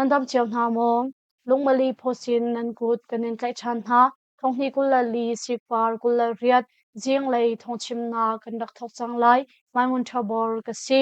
Nan dam cio hna maw? Lungmali phawsin nan kut kan in tlaih ṭhan hna. Thonghnih 24 sikpar 28 zinglei thawngchimnak kan rak thawk cang lai. Maimun Ṭhabor ka si.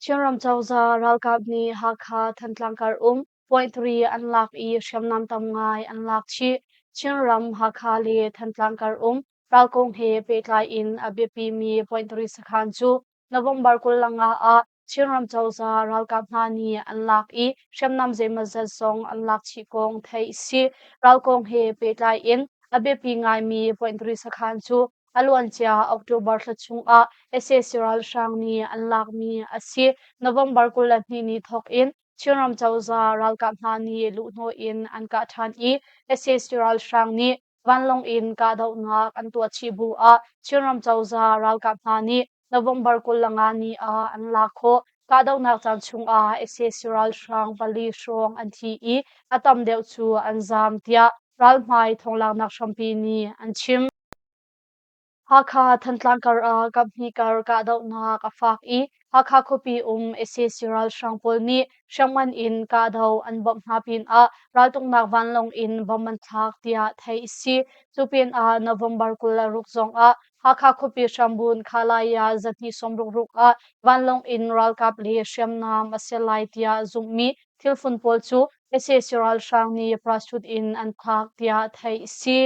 Chinram cozah ralkap nih Hakha Thantlang kar um point 3 an lak i hriamnam tam ngai an lak chih. Chinram Hakha le Thantlang kar um ralkong he pehtlai in a biapimi point 3 sakhan cu November 25 ah Chinram cozah ralkap hna nih an lak i hriamnam zeimawzat zong an lak chih kong theih a si. Ralkong he pehtlai in a biapi ngaimi point 3 sakhan cu a luancia October thla chungah sac ralhrang nih an lakmi a si. November 22 ni thawk in Chinram cozah ralkap hna nih luhhnawh in an kah ṭhan i sac ralhrang nih vanlawng in kahdohnak an tuah chih bu ah Chinram cozah ralkap hna nih November 25 ni ah an lak khawh. Kahdohnak caan chungah sac ralhrang pali hrawng an thi i a tam deuh cu an zaam tiah ralhmai thawnglaknak hrampi nih an chim. Hakha Thantlang kar ah kaphnih kar kahdohnak a fak i Hakha khuapi um sac ralhrang pawl nih hriamngan in kahdoh an bawmh hna pinah raltuknak vanlawng in bomb an thlak tiah theih a si. Cu pinah November 26 zongah Hakha khuapi hrambun Khalaya zahnih sawmruk ah vanlawng in ralkap le hriamnam a si lai tiah zumhmi thilfun pawl cu sac ralhrang nih parachute in an thlak tiah theih a si.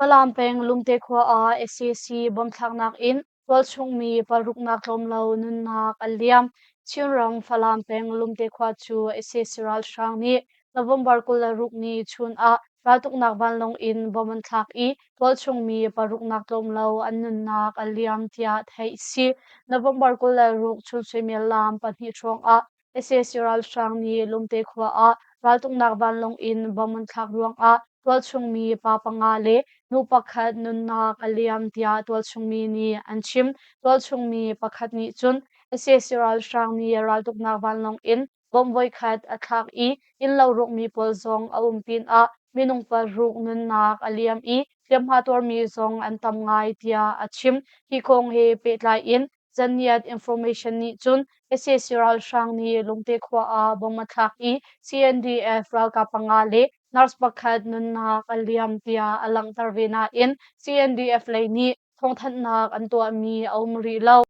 Falam peng Lumte khua ah sac bomthlaknak in tualchung mi paruknak tlawm lo nunnak an liam. Chinram Falam peng Lumte khua cu sac ralhrang nih November 26 ni chun ah raltuknak vanlawng in bom an thlak i tualchung mi paruknak tlawm lo an nunnak a liam tiah theih a si. November 26 chun suimilam pahnih hrawng ah Sac ralhrang nih Lumte khua ah raltuknak vanlawng in bomb an thlak ruangah tualchung mi pa panga le nu pakhat nunnak a liam tiah tualchung mi nih an chim. Tualchung mi pakhat nih cun sac ralhrang nih raltuknak vanlawng in bomb voikhat a thlak i innlo rawkmi pawl zong a um pinah minung paruk nunnak a liam i hliamhma tuarmi zong an tam ngai tiah a chim. Hi kong he pehtlai in Zanniat Information nih cun sac ralhrang nih Lungte khua ah bomb a thlak i CNDF ralkap panga le nurse pakhat nunnak a liam tiah a langhter ve nain CNDF lei nih thawngthanhnak an tuahmi a um rih lo.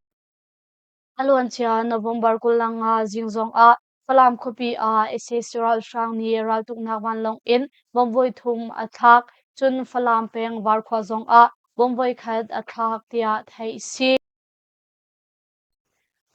A luancia November 25 zing zong ah Falam khuapi ah sac ralhrang nih raltuknak vanlawng in bomb voithum a thlak. Cun Falam peng Varkhua zong ah bomb voikhat a thlak tiah theih a si.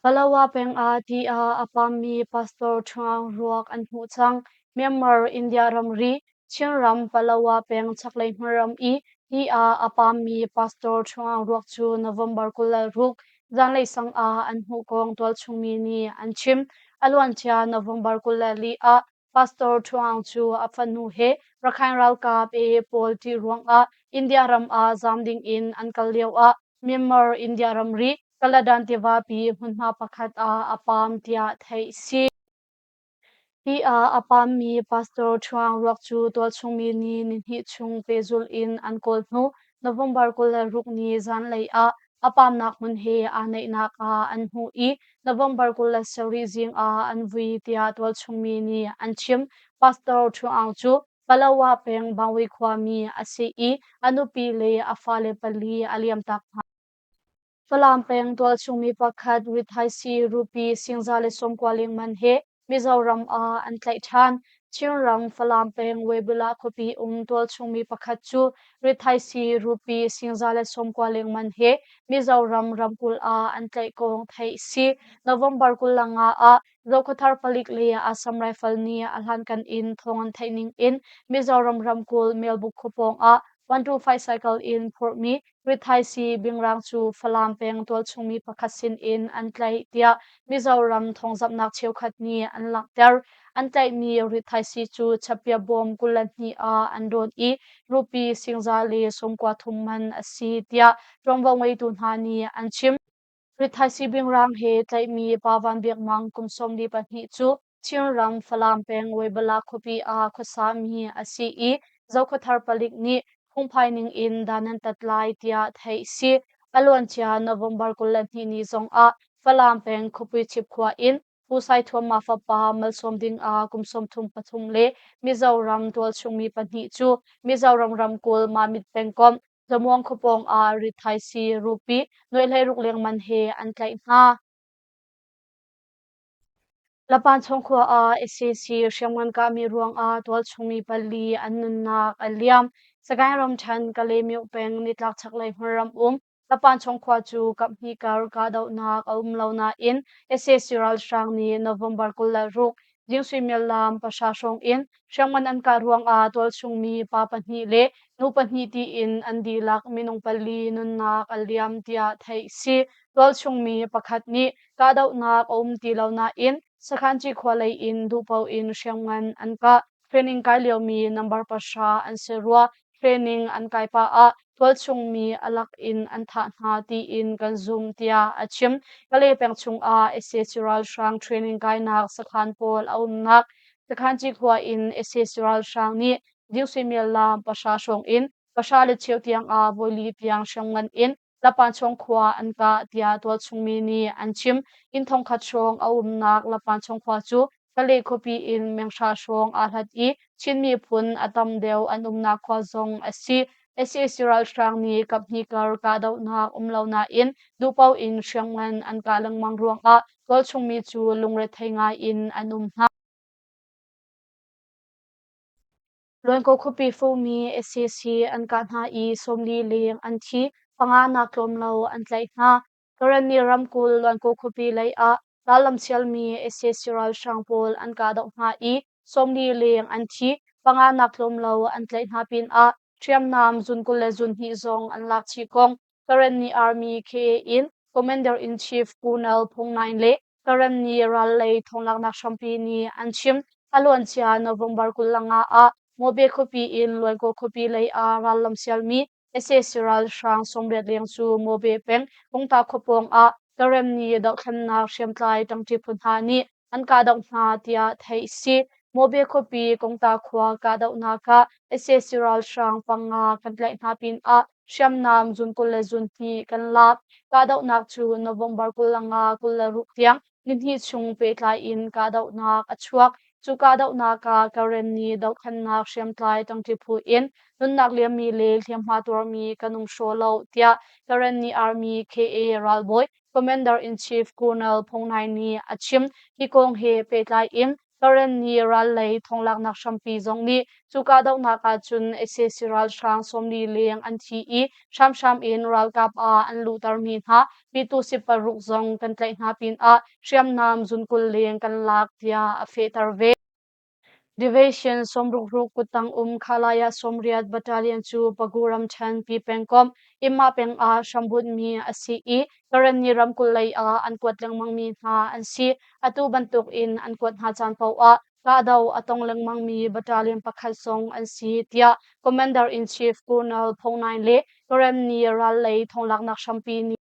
Palawa peng ah ti ah a pammi Pastor Ṭhuang ruak an hmuh cang. Myanmar India ramri Chinram Palawa peng chaklei hmunram i ti ah a pammi Pastor Ṭhuang ruak cu November 26 zanlei sang ah an hmuh kong tualchung mi nih an chim. A luancia November 24 ah Pastor Ṭhuang cu a fanu he Rakhine ralkap ee pawl ṭih ruangah India ram ah zaam ding in an kal lioah Myanmar India ramri Kaladan tivapi hmunhma pakhat ah a paam tiah theih a si. Hi ah a paammi Pastor Ṭhuang ruak cu tualchungmi nih nihnih chung pehzulh in an kawl hnu November 26 ni zanlei ah a paamnak hmun he aa naihnak ah an hmuh i November 27 zing ah an vui tiah tualchungmi nih an chim. Pastor Ṭhuang cu Palawa peng Bangwi khuami a si i a nupi le a fale pali a liamtak hna. Falam peng tualchungmi pakhat rithaisii rupi singza le sawmkua lengman he Mizoram ah an tlaih ṭhan. Chinram Falam peng Webulah khuapi um tualchungmi pakhat cu rithaisii rupi singza le sawmkua lengman he Mizoram ramkulh ah an tlaih kong theih a si. November 25 ah Zokhawthar palik le Assam Rifle nih a hlankan in thawng an theih ning in Mizoram ramkulh Melbuk khuapawng ah 125 cycle in phurhmi Rithaisii bingrang cu Falam peng tualchungmi pakhat sinin an tlaih tiah Mizoram thawngzamhnak cheukhat nih an langhter. An tlaihmi rithaisii cu chapia bawm 22 ah an rawn i rupi singza le sawmkua thum man a si tiah ṭuanvo ngeitu hna nih an chim. Rithaisii bingrang he tlaihmi Pa Van Biak Mang kum 42 cu Chinram Falam peng Weibala khuapi ah khuasami a si i Zokhawthar palik nih phungphai ning in dan an tat lai tiah theih a si. A luancia November 22 ni zong ah Falam peng Khuapuichip khua in Pu Sai Thuam fapa Malsawm dingah kum 33 le Mizoram tualchung mi pahnih cu Mizoram ramkulh Mamit pengkomh Zamuang khuapawng ah rithaisii rupi nuai 16 lengman he an tlaih hna. Lapanchawng khua ah sac hriamngan kahmi ruangah tualchung mi pali an nunnak a liam. Sagaing ramṭhen Kalaymyo peng nitlak chaklei hmunram um Lapanchawng khua cu kaphnih kar kahdohnak a um lo nain sac ralhrang nih November 26 zing suimilam 9 hrawng in hriamngan an kah ruangah tualchung mi pa pahnih le nu pahnih tiin an dihlak minung pali nunnak a liam tiah theih si. Tualchung mi pakhat nih kahdohnak a um ti lo nain Sakhanci khua lei in duhpaoh in hriamngan an kah. Training kai liomi number 9 an si rua. Training an kai pah ah tualchung mi a lak in an thah hna tiin kan zum tiah a chim. Kalay peng chungah sac ralhrang training kainak sakhan pawl a umnak Sakhanci khua in sac ralhrang nih ding suimilam 9 hrawng in 9 le cheu tiang ah voili tiang hriamngan in Lapanchawng khua an kah tiah tualchungmi nih an chim. Inn 1000 hrawng a umnak Lapanchawng khua cu Kalay khuapi in menghra hrawng aa hlat i Chin miphun a tam deuh an umnak khua zong a si. Sac ralhrang nih kaphnih kar kahdohnak um lo nain duhpaoh in hriamngan an kah lengmang ruangah tualchungmi cu lungrethei ngai in an um hna. Luanko khuapi fumi sac an kah hna i 40 leng an thi, panga nak tlawm lo an tlaih hna. Karenni ramkulh Luanko khuapi lei ah rallam thialmi sac ralhrang pawl an kahdoh hna i 40 leng an thi, panga nak tlawm lo an tlaih hna pinah hriamnam zun 22 zong an lak chih kong Karenni Army KA in Commander-in-Chief Colonel Phung Naing le Karenni ral lei thawnglaknak hrampi nih an chim. A luancia November 25 ah Mobe khuapi in Luankaw khuapi lei ah rallam sialmi sac ralhrang 80 leng cu Mobe peng Kungta khua pawng ah Karenni dohthlennak hriamtlai ṭangṭi phu hna nih an kahdoh hna tiah theih si. Mobe khuapi Kungta khua kahdohnak ah sac ralhrang panga kan tlaih hna pinah hriamnam zun 22 kan lak. Kahdohnak cu November 25, 26 tiang nihnih chung pehtlai in kahdohnak a chuak. Cu kahdohnak ah Karenni dohthlennak hriamtlai ṭangṭi phu in nunnak liammi le hliamhma tuarmi kan um hraw lo tiah Karenni Army KA ralbawi Commander-in-Chief Colonel Phung Naing nih a chim. Hi kong he pehtlai in Karenni ral lei thonglaknak hrampi zong nih cu kahdohnak ahcun sac ralhrang 40 leng an thi i hramhram in ralkap ah an luhtermi hna Pitusi paruk zong kan tlaih hna pinah hriamnam zun 20 leng kan lak tiah a fehter ve. Division 66 kuttang um Khalaya 80 Battalion cu Pagu ramṭhen Pi pengkomh Imma peng ah hrambunhmi a si i Karenni ramkulh lei ah an kuat lengmangmi hna an si. Atu bantuk in an kuat hna caan paoh ah kahdo a tong lengmangmi battalion pakhat zong an si tiah Commander-in-Chief Colonel Phung Naing le Karenni ral lei thonglaknak hrampi nih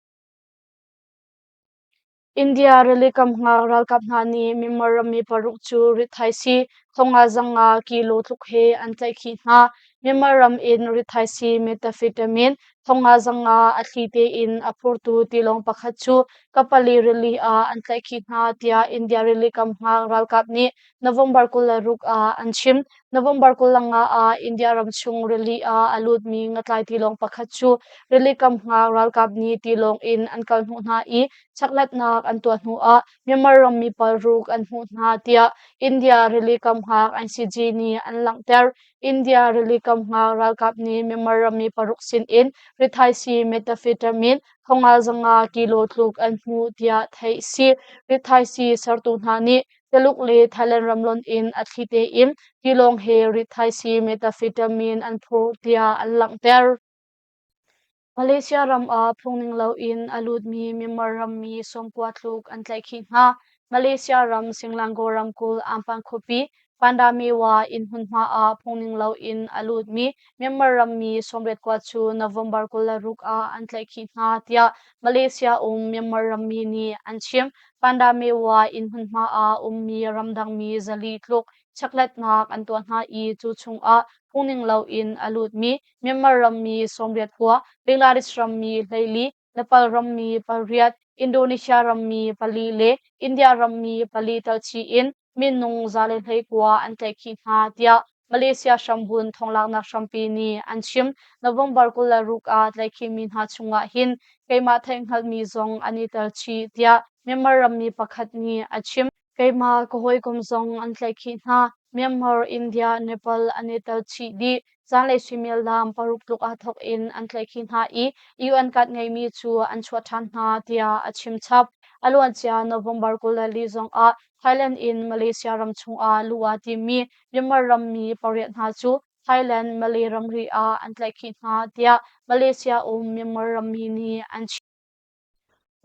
India rilikam hngak ralkap hna nih Myanmar rammi paruk cu rithaisii 500 kilo tluk he an tlaihkhih hna. Myanmar ram in rithaisii methamphetamine 500 a thli tein a phurtu tilawng pakhat cu Kapali rili ah an tlaihkhih hna tiah India rilikam hngak ralkap nih November 26 ah an chim. November 25 ah India ramchung rili ah a lutmi ngatlai tilawng pakhat cu rilikam hngak ralkap nih tilawng in an kal hnawh hna i chaklatnak an tuah hnuah Myanmar rammi paruk an hmuh hna tiah India rilikam hngak ICG nih an langhter. India rilikam hngak ralkap nih Myanmar rammi paruk sinin rithaisii methamphetamine 500 kilo tluk an hmuh tiah theih a si. Rithaisii sertu hna nih Taluk le Thailand ram lonh in a thli tein tilawng he rithaisii methamphetamine an phurh tiah an langhter. Malaysia ram ah phungning loin a lutmi Myanmar rammi 90 tluk an tlaihkhih hna. Malaysia ram Selangor ramkulh Ampang khuapi Pandamewa inn hmunhma ah phungning loin a lutmi Myanmar rammi 89 cu November 26 ah an tlaihkhih hna tiah Malaysia um Myanmar rammi nih an chim. Pandamewa inn hmunhma ah ummi ramdangmi 400 tluk chekhlatnak an tuah hna i cu chungah phungning loin a lutmi Myanmar rammi 89, Bangladesh rammi 14, Nepal rammi pariat, Indonesia rammi pali le India rammi pali telchih in minung 119 an tlaihkhih hna tiah Malaysia hrambunh thonglaknak hrampi nih an chim. November 26 ah tlaihkhihmi hna chungah hin keimah theihhngalhmi zong an i tel chih tiah Myanmar rammi pakhat nih a chim. Keimah ka hawikom zong an tlaihkhih hna. Myanmar, India, Nepal an i tel chih dih. Zanlei suimilam paruk tluk ah thawk in an tlaihkhih hna i UN card ngeimi cu an chuah ṭhan hna tiah a chim chap. A luancia November 24 zong ah Thailand in Malaysia ram chungah luh aa timmi Myanmar rammi pariat hna cu Thailand Malay ramri ah an tlaihkhih hna tiah Malaysia um Myanmar rammi nih an chim.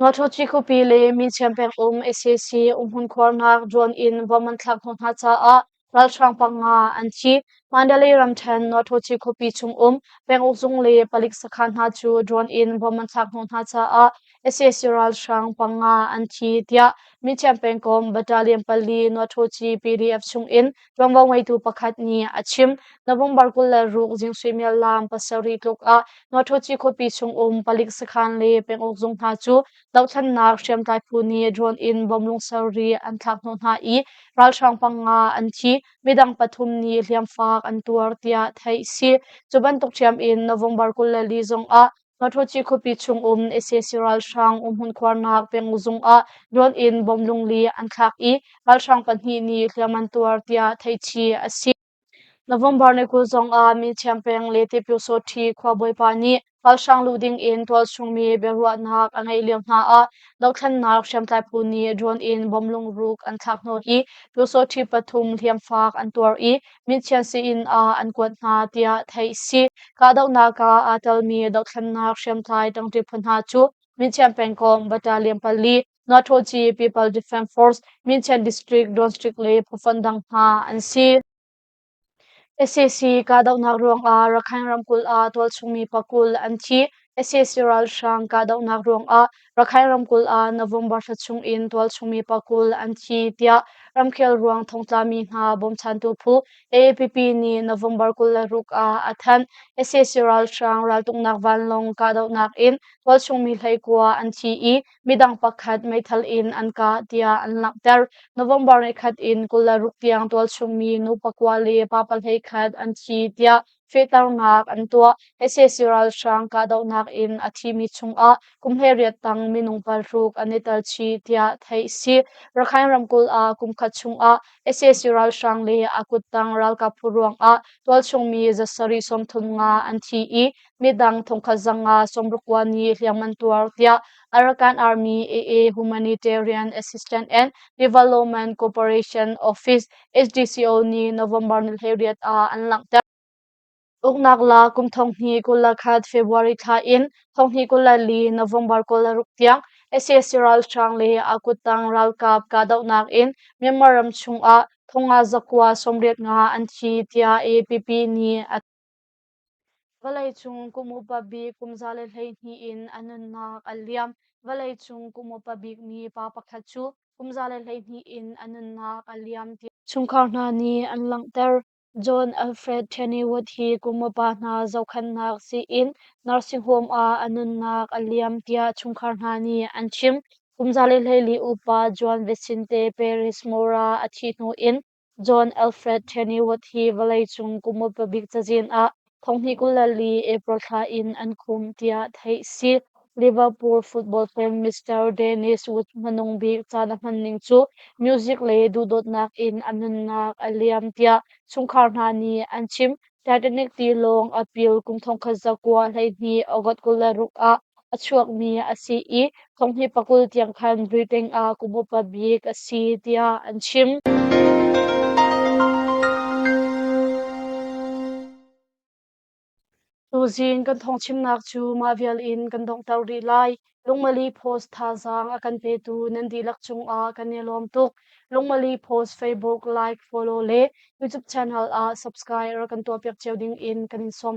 Nawṭhawci khuapi le Minchiam pengum sac umhmun khuarnak drone in bomb an thlak hnawh hna caah ralhrang panga an thi. Mandalay ramṭhen Nawṭhawci khuapi chungum penguk zung le palik sakhan hna cu drone in bomb an thlak hnawh hna caah sac ralhrang panga an thi tiah Minchiam pengkomh Battalion pali Nawṭhawci PDF chungin ṭuanvo ngeitu pakhat nih a chim. November 26 zing suimilam pasarih tluk ah Nawṭhawci khuapi chungum palik sakhan le penguk zung hna cu dohthlennak hriamtlai phu nih drone in bomb lungsarih an thlak hnawh hna i ralhrang panga an thi, midang pathum nih hliamfak an tuar tiah theih si. Cu bantuk ṭhiam in November 24 zong ah Nawṭhawci khuapi chungum sac ralhrang umhmun khuarnak penguk zung ah drone in bomb lungli an thlak i ralhrang pahnih nih hliam an tuar tiah theihchih a si. November ni 20 zong ah Minchiam peng le Tipyusawṭhi khuabawipa nih ralhrang luh ding in tualchungmi biaruahnak a ngeih lio hna ah dohthlennak hriamtlai phu nih drone in bomb lungruk an thlak hnawh i Pyusawṭhi pathum hliamfak an tuar i Minchian sii-inn ah an kuat hna tiah theih a si. Kahdohnak ah aa telmi dohthlennak hriamtlai ṭangṭi phu hna cu Minchian pengkomh Battalion pali, Nawṭhawci People Defense Force, Minchian District, District le phufonh dang hna an si. Sac kahdohnak ruangah Rakhine ramkulh ah tualchungmi pakul an thi. Sac ralhrang kahdohnak ruangah Rakhine ramkulh ah November thla chung in tualchungmi pakul an thi tiah ramkhel ruang thongtlami hna bawmchantu phu AAPP nih November 26 ah a thanh. Sac ralhrang raltuknak vanlawng kahdohnak in tualchungmi hleikua an thi i midang pakhat meithal in an kah tiah an langhter. November ni khat in 26 tiang tualchungmi nu pakua le pa pahleikhat an thi tiah fehternak an tuah. Sac ralhrang kahdohnak in a thimi chungah kum 18 tang minung paruk an i tel chih tiah theih a si. Rakhine ramkulh ah kum khat chungah sac ralhrang le a kuttang ralkap phu ruangah tualchungmi zasarih sawmthum nga an thi i midang thongkhat zanga sawmrukua nih hliam an tuar tiah Arakan Army AA Humanitarian Assistance and Development Cooperation Office HDCO nih November ni 18 ah an langhter. Uknak la kum 2021 February thla in 2024 November 26 tiang sac ralhrang le a kuttang ralkap kahdohnak in Myanmar ram chungah thonga zakua sawmriat nga an thi tiah AAPP nih a Vawleicung kum upa bik kum 112 in a nunnak a liam. Vawleicung kum upa bikmi pa pakhat cu kum 112 in a nunnak a liam tiah chungkhar hna nih an langhter. John Alfred Kennywood hi kum upa hna zohkhenhnak sii-inn nursing home ah a nunnak a liam tiah chungkhar hna nih an chim. Kum 124 upa Juan Vicente Perez Mora a thih hnu in John Alfred Kennywood hi vawleicung kum upa bik cazin ah 2024 April thla in an khumh tiah theih a si. Liverpool football fan Mr. Dennis Wood hmanung bik caan a hman ning cu music le duhdawtnak in a nunnak a liam tiah chungkhar hna nih an chim. Titanic tilawng a pil kum 1912 August 26 ah a chuakmi a si i 2020 tiang khan Britain ah kum upa bik a si tiah an chim. Tuzing kan thawngchimnak cu mah vial in kan donghter rih lai. Lungmali Post thazaang a kan petu nan dihlak cungah kan i lawm tuk. Lungmali Post Facebook like, follow le YouTube channel ah subscribe rak kan tuahpiak cio ding in kan in sawm.